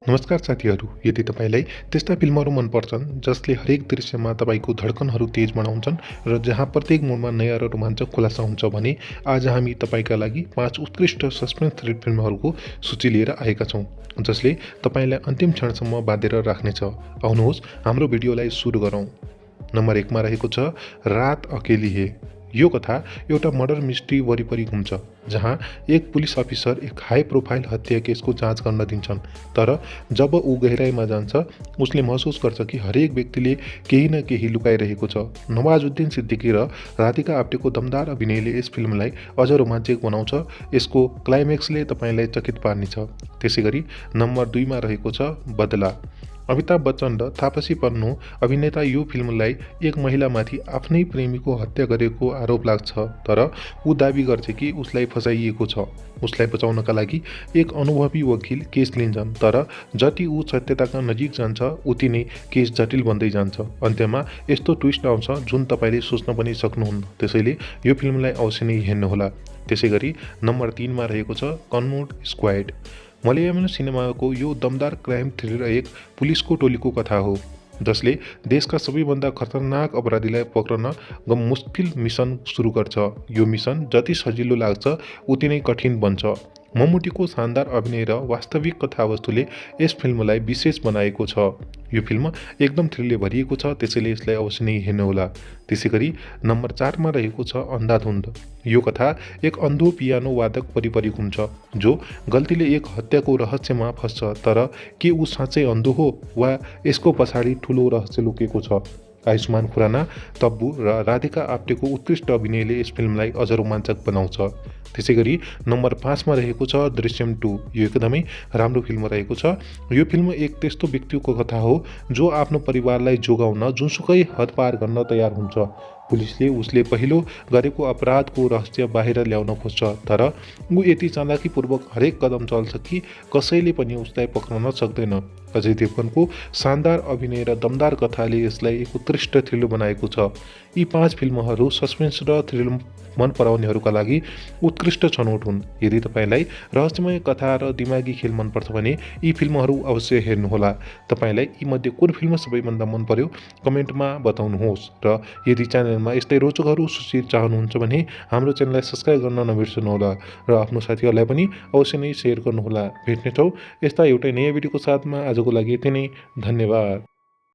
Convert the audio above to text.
नमस्कार साथीहरू, यदि तपाईलाई त्यस्ता फिल्महरू मन पर्छन् जसले हरेक दृश्यमा तपाईको धड्कनहरू तेज बनाउँछन् र जहाँ प्रत्येक मोडमा नयाँ र रोमाञ्चक खुलासा हुन्छ भने आज हामी तपाईका लागि 5 उत्कृष्ट सस्पेन्स थ्रिलर फिल्महरूको सूची लिएर आएका छौं जसले तपाईलाई अन्तिम क्षणसम्म बाँधेर राख्नेछ। आउनुहोस् हाम्रो भिडियोलाई सुरु गरौँ। नम्बर 1 मा रहेको छ रात अकेली है। यो कथा एउटा मर्डर मिस्ट्री वरिपरि घुम्छ जहाँ एक पुलिस अफिसर एक हाई प्रोफाइल हत्या केसको जाँच गर्न दिन्छन्, तर जब ऊ गहिराईमा जान्छ उसले महसुस गर्छ कि हरेक व्यक्तिले केही न केही लुकाइरहेको छ। नवाजुद्दिन सिद्दिकी र राधिका आप्टेको दमदार अभिनयले यस फिल्मलाई अझ रोमाञ्चक बनाउँछ। यसको क्लाइमेक्सले तपाईलाई चकित पार्नेछ। त्यसैगरी नम्बर 2 मा रहेको छ बदला। अमिताभ बच्चन र तापसी पन्नू अभिनेता यो फिल्मलाई एक महिलामाथि आफ्नै प्रेमीको हत्या गरेको आरोप लाग्छ, तर ऊ दाबी गर्छ कि उसलाई फसाइएको छ। उसलाई बचाउनका लागि एक अनुभवी वकिल केस लिन्छन्, तर जति ऊ सत्यताका नजिक जान्छ उति नै केस जटिल बन्दै जान्छ। अन्त्यमा यस्तो ट्विस्ट आउँछ जुन तपाईले सोच्न पनि सक्नुहुन्न। त्यसैले यो फिल्मलाई अवश्य नै हेर्नुहोला। त्यसैगरी नम्बर 3 मा रहेको छ कन्मुड स्क्वाड। मलयालम सिनेमाको यो दमदार क्राइम थ्रिलर एक पुलिसको टोलीको कथा हो जसले देशका सबैभन्दा खतरनाक अपराधीलाई पक्रन मुस्किल मिसन सुरु गर्छ। यो मिसन जति सजिलो लाग्छ उति नै कठिन बन्छ। मम्मुटीको शानदार अभिनय र वास्तविक कथावस्तुले यस फिल्मलाई विशेष बनाएको छ। यो फिल्म एकदम थ्रिलले भरिएको छ, त्यसैले यसलाई अवश्य नै हेर्नुहोला। त्यसैगरी नम्बर 4 मा रहेको छ अन्धाधुन्ध। यो कथा एक अन्धो पियानो वादक वरिपरि घुम्छ जो गल्तीले एक हत्याको रहस्यमा फस्छ, तर के ऊ साँच्चै अन्धो हो वा यसको पछाडि ठूलो रहस्य लुकेको छ। आयुष्मान खुराना, तब्बू र राधिका आप्टेको उत्कृष्ट अभिनयले यस फिल्मलाई अझ रोमाञ्चक बनाउँछ। त्यसैगरी नम्बर 5 मा रहेको छ दृश्यम 2। यो एकदमै राम्रो फिल्म रहेको छ। यो फिल्म एक त्यस्तो व्यक्तिको कथा हो जो आफ्नो परिवारलाई जोगाउन जुनसुकै हद पार गर्न तयार हुन्छ। पुलिसले उसले पहिलो गरेको अपराधको रहस्य बाहिर ल्याउन खोज्छ, तर ऊ यति चालाकीपूर्वक हरेक कदम चल्छ कि कसैले पनि उसलाई पक्रन सक्दैन। अजय देवगनको शानदार अभिनय र दमदार कथाले यसलाई एक उत्कृष्ट थ्रिलर बनाएको छ। यी 5 फिल्महरू सस्पेन्स र थ्रिलर मन पराउनेहरूका लागि उत्कृष्ट छनौट हुन्। यदि तपाईलाई रहस्यमय कथा र दिमागी खेल मनपर्छ भने यी फिल्महरू अवश्य हेर्नुहोला। तपाईलाई यी मध्ये कुन फिल्म सबैभन्दा मन पर्यो कमेन्टमा बताउनुहोस् र यदि च्यानलमा यस्तै रोचकहरू सूची चाहनुहुन्छ भने हाम्रो च्यानललाई सब्स्क्राइब गर्न नबिर्सनुहोला र आफ्नो साथीहरूलाई पनि अवश्य नै सेयर गर्नुहोला। भेट्नेछौँ यस्ता एउटै नयाँ भिडियोको साथमा। आजको लागि यति नै। धन्यवाद।